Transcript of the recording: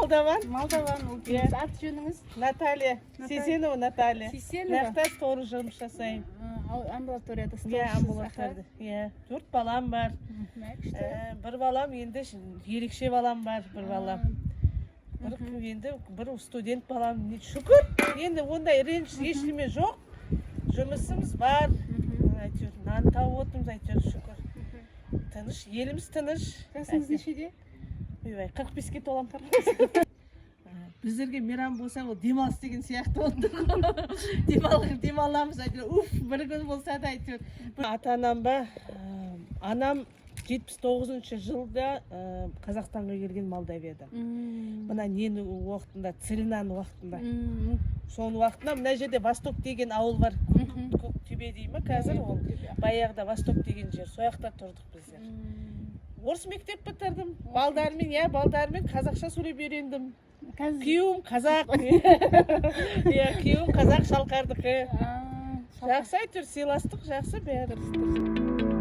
Молдаван. Молдаван ұлтыңыз. Иә. Аты жөніңіз? Наталья. Наталья. Сейсенова Наталья. Сейсенова. Мына жақта жұмыс жасаймын. Амбулаторияда Иә, старшысыз. Амбулаторияда, иә. Төрт балам бар. Күшті. Бір балам енді ерекше балам бар, бір балам. Бір енді бір студент балам. Шүкір, енді ондай реніш, ештеме жоқ. Жұмысымыз бар. Әйтеуір нан тауып отырмыз, әйтеуір, шүкір. Тыныш, еліміз тыныш. Жасыңыз нешеде? Ойбай, 45-ке толамын, 45. Біздерге мейрам болса, ол демалыс деген сияқты болды. Демаламыз әйтеуір, уф, бір күн болса да әйтеуір. Ата анам ба? Анам 79-жылда Қазақстанға келген Молдавиядан. Мына нені уақытында, целинаның уақытында. Соның уақытында мына жерде Восток деген ауыл бар. Көктөбе дей ма қазір ол? Баяғыда Восток деген жер. Сол жақта тұрдық біздер. Орыс мектеп бітірдім. Балдармен, иә, балдармен қазақша сөйлеп үйрендім. Қазір Күйеуім қазақ. Иә, күйеуім қазақ, Шалқардікі. Шалқар. Жақсы, әйтеуір, сыйластық жақсы бәрі. Дұрыс.